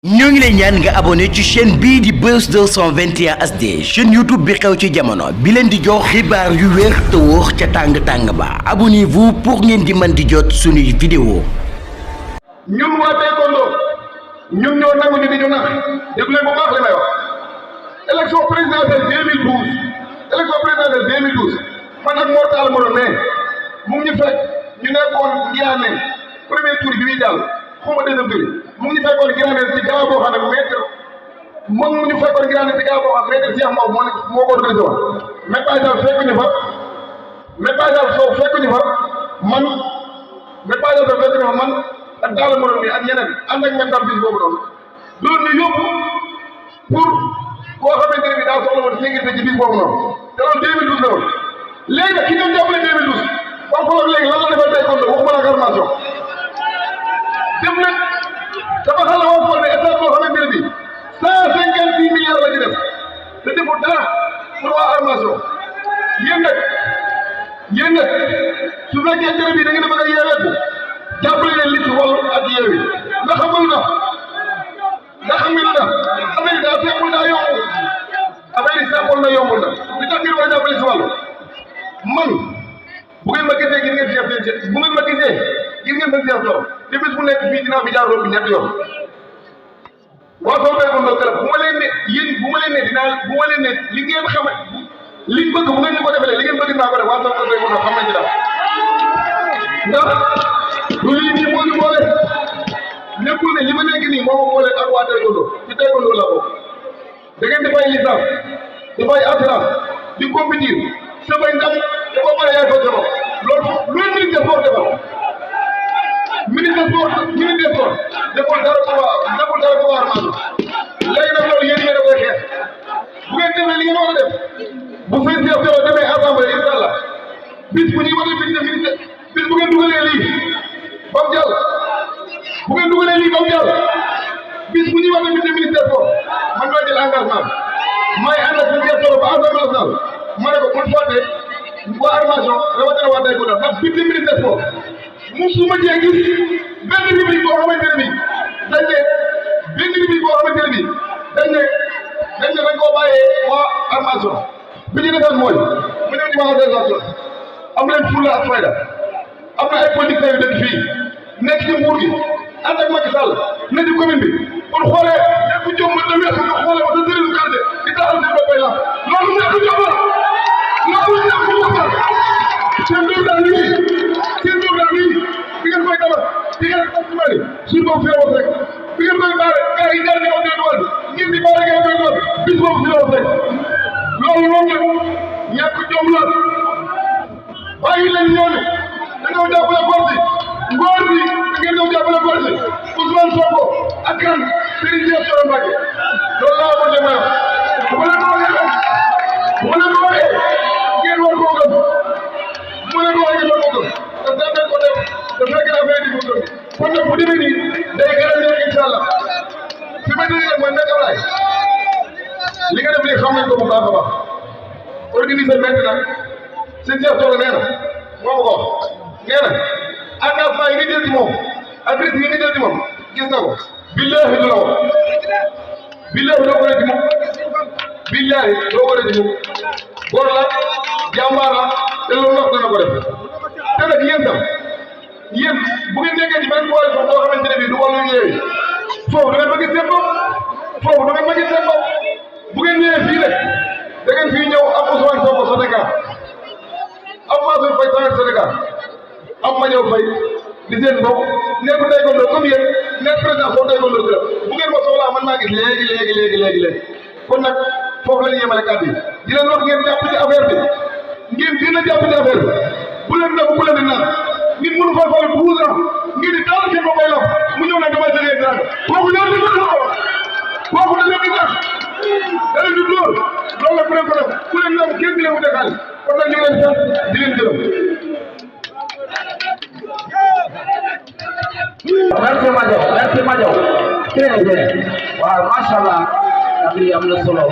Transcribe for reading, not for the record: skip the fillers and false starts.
ñoo ngi lay ñaan nga abonné ci chaîne bii di Buzz 221 HD chaîne YouTube bi xew ci jamono bi leen di jox xibaar yu wér te wóor ca tàng-tàng ba abonnez-vous pour ngeen di mën di jot suñuy vidéo. ñun waa Taekwondo ñun ñoo nangu ni di ñu nax déglu leen bu baax li may wax élection présidentielle 2012 man ak Mor Talla Moro ne mu ngi ñu fekk ñu nekkoon Guiané premier tour bi muy jàll xuma deuxième tour mu ngi ñu fekkoon Guiané ci gaaw boo xam ne maître moom mu ñu fekkoon Guiané ci gaaw boo xam ne maître Cheikh Mbow moo ko organisé woon mais Baye Dal fekkuñu fa mais Baye Dal Sow fekkuñu fa man mais Baye Dal Sow fekkuñu fa man ak Talla Moro bi ak ñeneen ànd ak mental bis boobu noonu loolu ñu yóbbu pour koo xamante ne bi daa soxla woon sécurité ci bis boobu noonu te loolu 2012 la woon léegi nag ki ñoom jàppale 2012 wax ko léegi lan la defal Taekwondo waxuma la formation dem nag dafa xala woon formé état boo xamante ne bi 156 milliards la ci def te deful dara pour waa armation yéen nag su fekkee ne bi da ngeen a bëgg a yeeweeku jàppale leen li ci wàllu ak yeewi nga xam nga lu tax affaire yi daa sequl daa yomb affaire yi sequl na yombul na li tax ngeen war a jàppale si wàllu man bu ngeen ma gisee gis ngeen chef bu ngeen ma gisee gis ngeen seen chef lool te bis bu nekk fii dinaa fi jaar loolu ñetti yoon waa soo béyoon loolu bu ma leen ne li ngeen xame liñ bëgg bu ngeen ñu ko defalee li ngeen bëgg naa ko def waa soo béyoon xam nañ ci dara ndax lu lii nii moo ñu boole nekkul ne li ma nekk nii moo ma boole ak waa Taekwondo ci Taekwondo la ko da ngeen di fay licence di fay assurance di compétir samay ndam da ko pare yaay fa jono loolu ministre sport defal ministre sport defal dara ko waa armation léegi nag loolu yéen da koy xeex bu ngeen defee li ngeen war a def bu fay chef de demee assemblée incha allah bis bu ñuy war a ministre bis bu ngeen dugalee lii ba mu jàll bis bu ñuy wax ne ministère sport man maa jël engagement may ànd ak ministère ba assemblée nationale ma ne ko bul fàtte waa armation rawatina waa Taekwondo ndax budget ministère sport musuma cee gis benn rubrique boo xamante ne bii dañ koo bàyyee waa armation bi ñu defal mooy mu ñëw ci organisation am leen fulla ak fayda am na ay politiciens yu dëkk fii nekk ci nguur gi ànd ak Macky Sall ne ci commune bi pour xoolee nekk jom ma demee su ñu xoolee ba sa sëriñu quartier di taxal seen boppay la loolu nekk jom la seen doom daal nii bi ngeen koy tabax di ngeen ko sumali suñ boobu fi la wax rek bi ngeen koy baare gars yi daal di ko doon wàll ngeen di baare ngeen koy doon bis boobu fi la wax rek loolu moom nag ñàkk jom la bàyyi leen ñooñu dañoo jàppale force ngóor bi da ngeen ñëw jàppale force Ousmanesonko ak kan Serigne Cheikh Thioro Mbacké loolu laa amoon li may wax bu leen ko waxee ngeen war koo gëm bu leen ko waxee ngeen war koo gëm te daan nañ ko def te fekk naa fay di ko gëm kon nag bu demee nii day gën a ñëw incha allah fi ma déggee nag man nag Ablaye li nga def lii xam nañ ko bu baax a baax organiser maintenant Serigne Cheikh Thioro nee na moo ma ko wax nee na engagement yi nga jël ci moom adresse yi nga jël ci moom gis na ko billahi du la wax billahi doo ko rek ci moom billahi doo ko rek ci moom góor la jàmbaar la te loolu wax dana ko def te nag yéen tam yéen bu ngeen nekkee ci benn coalition boo xamante ne bii du wàllu Yewwi foofu da ngeen bëgg seen bopp bu ngeen ñëwee fii nag da ngeen fii ñëw am Ousmane Sonko Sénégal am Mansour Faye tamit Sénégal am madiaw Faye di seen mbokk nekk Taekwondo comme yéen nekk président soo Taekwondo bu ngeen ma soxlaa man maa gis léegi kon nag foofu la ñu yemale kàddu yi di leen wax ngeen jàpp ci affaire bi ngeen gën a jàpp ci affaire bi bu leen nëbb bu leen di naan nit mënu fa fal 12 ans ngeen di taal seen boppay lam mu ñëw nag damay sëgee dara kooku ñëw di ko kooku da leen di tax da leen di dóor loolu la bu leen ko def bu leen nëbb kenn di leen wute xaalis kon nag ñu ngi leen sant di leen gërëm. Merci Madiaw très bien waaw macha allah am na solo